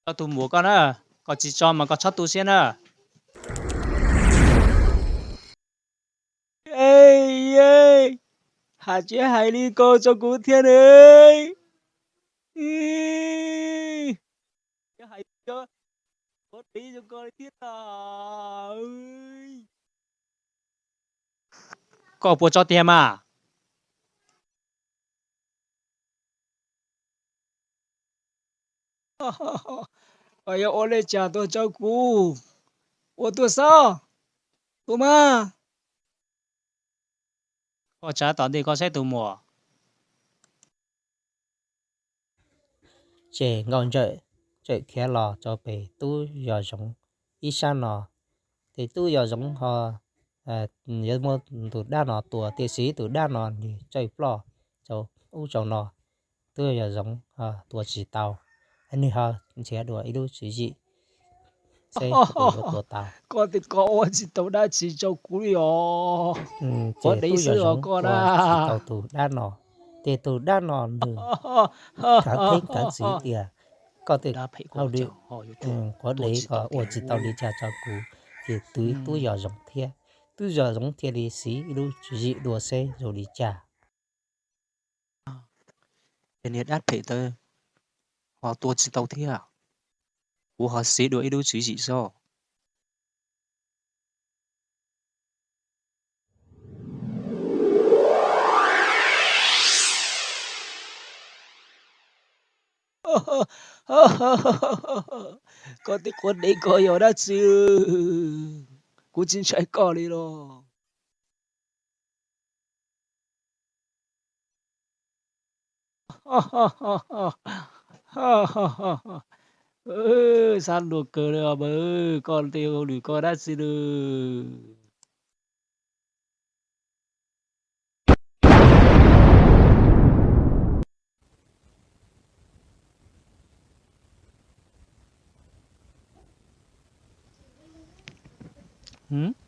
Tso tus muam koj na, koj tsis tso mas koj txhob tu siab na. Hais tsis hais li ko rau kuv thiab ne. Hais ua li ko thiab. Koj puas tso tiag mas? Koj yuav ua li cas tuaj rau kuv? Ua tuaj xwb, ua mas. Koj tsav tom ntej koj saib tus muam. Ces Nkauj Ntsawm txawm khiav los rau pem tub Yos Zoov ib sab no. Ces tub Yos Zoov ho yuav muab tus dab no tua, tiam sis tus dab no nws tsawj ploj rau ub rau no. Tub Yos Zoov tua tsis tau, nws ho nrhiav dua ib lub tswv yim seb yuav tua tau. Koj tias koj ua tsis tau dab tsi rau kuv li os. Ces tub Yos Zoov ua tsis tau tus dab no, ces tus dab no nws kav theeb kav txwv tias koj tej hauj lwm quav dev ko ua tsis tau li cas rau kuv, ces twv tub Yos Zoov thiab. Tub Yos Zoov thiaj li siv ib lub tswv yim dua seb zoo li cas. Ces niag dab phem ntawd ho tua tsis tau thiab, kuv ho siv dua ib lub tswv yim xwb. Koj tej quav dev ko yog dab tsi? Kuv tsis ntshai koj li los. Xav luag kawg li os, koj tej hauj lwm koj dab tsi lawm?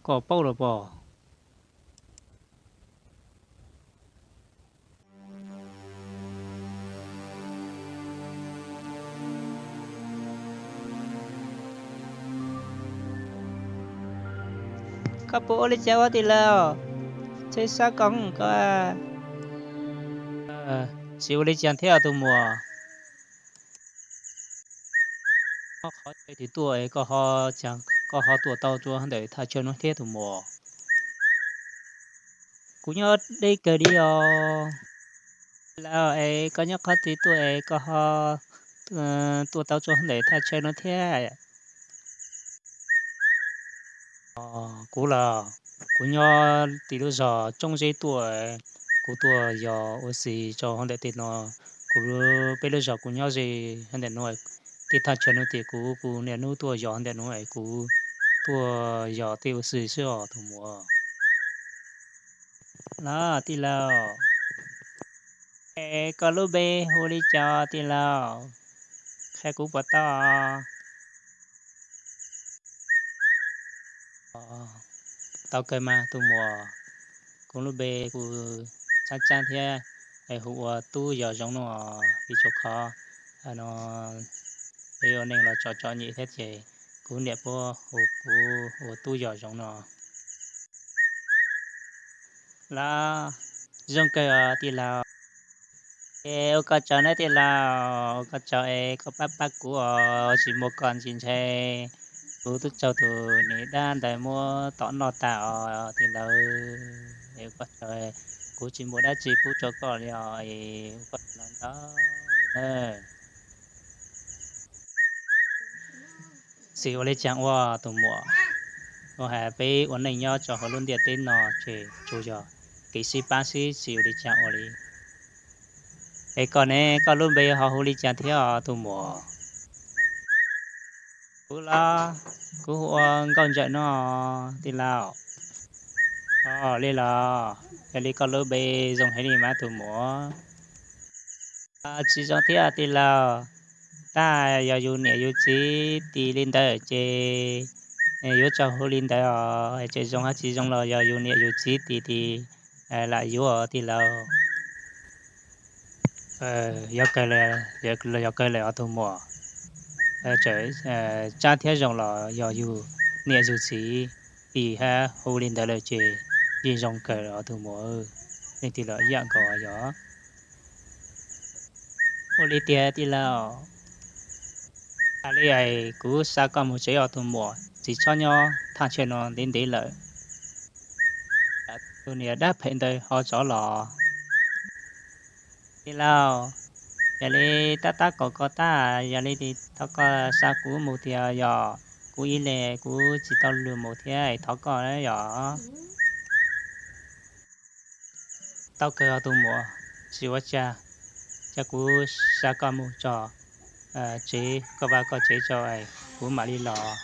Koj paub los pom. Koj puas ua li cas ua tij laug? Txhij sab koj ko. Tsis ua li cas thiab tus muam. Qhov twg tuaj es koj ho tuaj tau rau ntawm thaj chaw no thiab tus muam? Kuv nyob deb kawg li os. Tij laug, es koj nyob qhov twg tuaj es koj ho tuaj tau rau ntawm thaj chaw no thiab? Kuv los, kuv nyob tim lub zos Tsooj Zeb tuaj, kuv tuaj yos ua si rau hauv ntawm tej no. Kuv, peb lub zos kuv nyob ze hauv ntawm no, tej thaj chaw no ces kuv, kuv niaj hnub tuaj yos hauv ntawm no es kuv tuaj yos tej ua si xwb os tus muam. Los tij laug, es koj lub npe hu li cas tij laug? Qhia kuv puas tau? Tau kawg mas tus muam, kuv lub npe kuv Tsab Tsab thiab, es hu ua Tub Yos Zoov no, vim rau qhov no peb ua neej los tso tso nyem thiab ces kuv niam puab hu kuv ua Tub Yos Zoov no. Los, zoo kawg os tij laug. Es ua koj tsaug nawb tij laug, ua koj tsaug es koj pab pab kuv os, tsis muaj koj ntsis ntshe kuv twb raug tus niam dab ntawd muab tom noj tas os tij laug. Es ua koj tsaug, kuv tsis muaj dab tsi pub rau koj li os, es ua koj tsaug ntau li nawb. Tsis ua li cas ua tus muam, ua hais peb ua neej nyob rau hauv lub ntiaj teb no ces tsuas yog kev sib pab xwb, tsis ua li cas ua li. Es koj ne, koj lub npe ho hu li cas thiab os tus muam? Kuv los, kuv hu ua Nkauj Ntsawm no tij laug. Os, li los, yog li koj lub npe zoo heev li mas tus muam. Tsis zoo thiab tij laug, tab yog yus niam yus txiv tis li ntawd ces yuav tsum hu li ntawd os, tseem zoo hab tsis zoo los yog yus niam yus txiv tis tis lam yuav tij laug. Yog kawg, yog kawg lawm os tus muam. Tseem tsab thiab zoo los yog yug niam yug txiv tis hab hu li ntawd lawm ces yeej zoo kawg os tus muam. Leej twg los ib yam nkaus yog. Ua li tiag tij laug, tas li es kuv xa koj mus tsev os tus muam, tsis txhob nyob thaj chaw no ntev ntev lawm. Tus niam dab phem ntawd ho tsov los. Tij laug, yog li tab tab kaum ko tag, yog li thov koj xa kuv mus tiag yog, kuv ib leeg kuv tsis tau lug mus thiab es thov koj yog. Tau kawg os tus muam, tsis ua cas, cia kuv xa koj mus tso tsev, koj vaj koj tsev tso es kuv mam li los.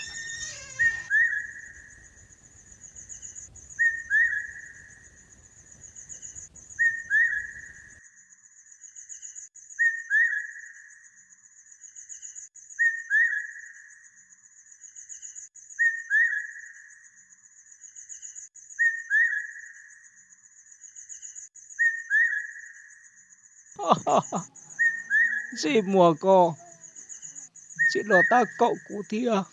Ntsej muag ko, tseem los tab kaum kuv thiab.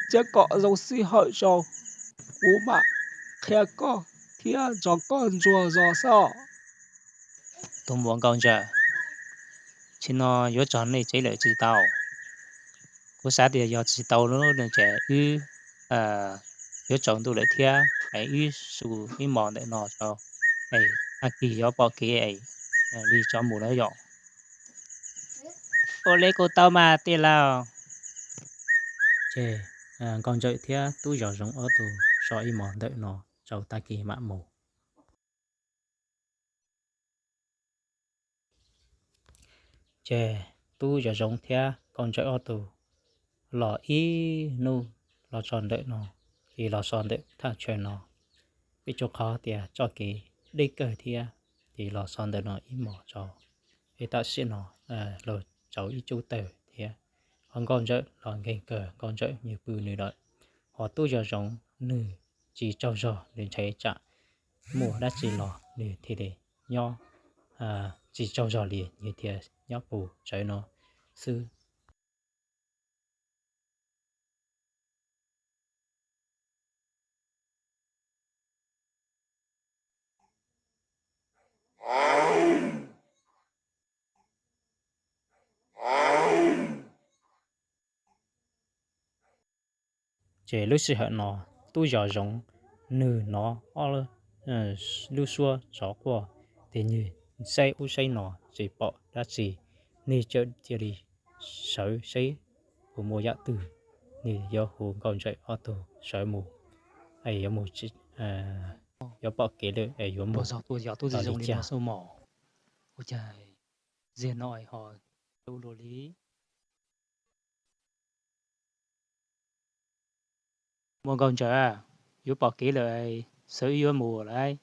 Cia kom zoo sij hawm tso, kuv mam qhia koj thiab nrog koj ntsuag zog xwb. Tus muam Nkauj Ntsawm, tsim no yuav tso nej tsev lawm tsis tau? Kuv xav tias yog tsis tau lawm ces wb yuav tsaus ntuj lawm thiab es wb su ib hmos ntawm no tso, es tag kis yuav pom kev es li tso mus lawm yom. Ua li kuj tau mas tij laug. Ces Nkauj Ntsawm thiab Tub Zos Zoov ob tug so ib hmos ntawm no tso tag kis mam mus. Ces Tub Zos Zoov thiab Nkauj Ntsawm ob tug los ib hnub los tso ntawm no, ces los so ntawm thaj chaw no, vim rau qhov tias txoj kev deb kawg thiab, ces los so ntawm no ib hmos tso, es tam sim no los tsaus ib tsub tawg thiab. Ho Nkauj Ntsawm los nkeeg kawg, Nkauj Ntsawm nws pw nws lawm, ho Tub Zos Zoov nws tsis tsaug zog, nws ntshai tsam muaj dab tsi los nws thiaj li nyob tsis tsaug zog li, nws thiaj nyob puag tsawv no xwb. Ces lub sij hawm no Tub Zos Zoov nws hnov ob lub suab tsov quaj, ces nws saib ub saib no tsis pom dab tsi, nws txawm cia li sawv seb puas muaj yam twg, nws yuav hu Nkauj Ntsawm ob tug sawv mus, es yuav mus, yuav pom kev lawm es yuav mus. Ua cas ziag no ho luj luj li. Muam Nkauj Ntsawm, yuav pom kev lawm, sawv wb yuav mus lawm.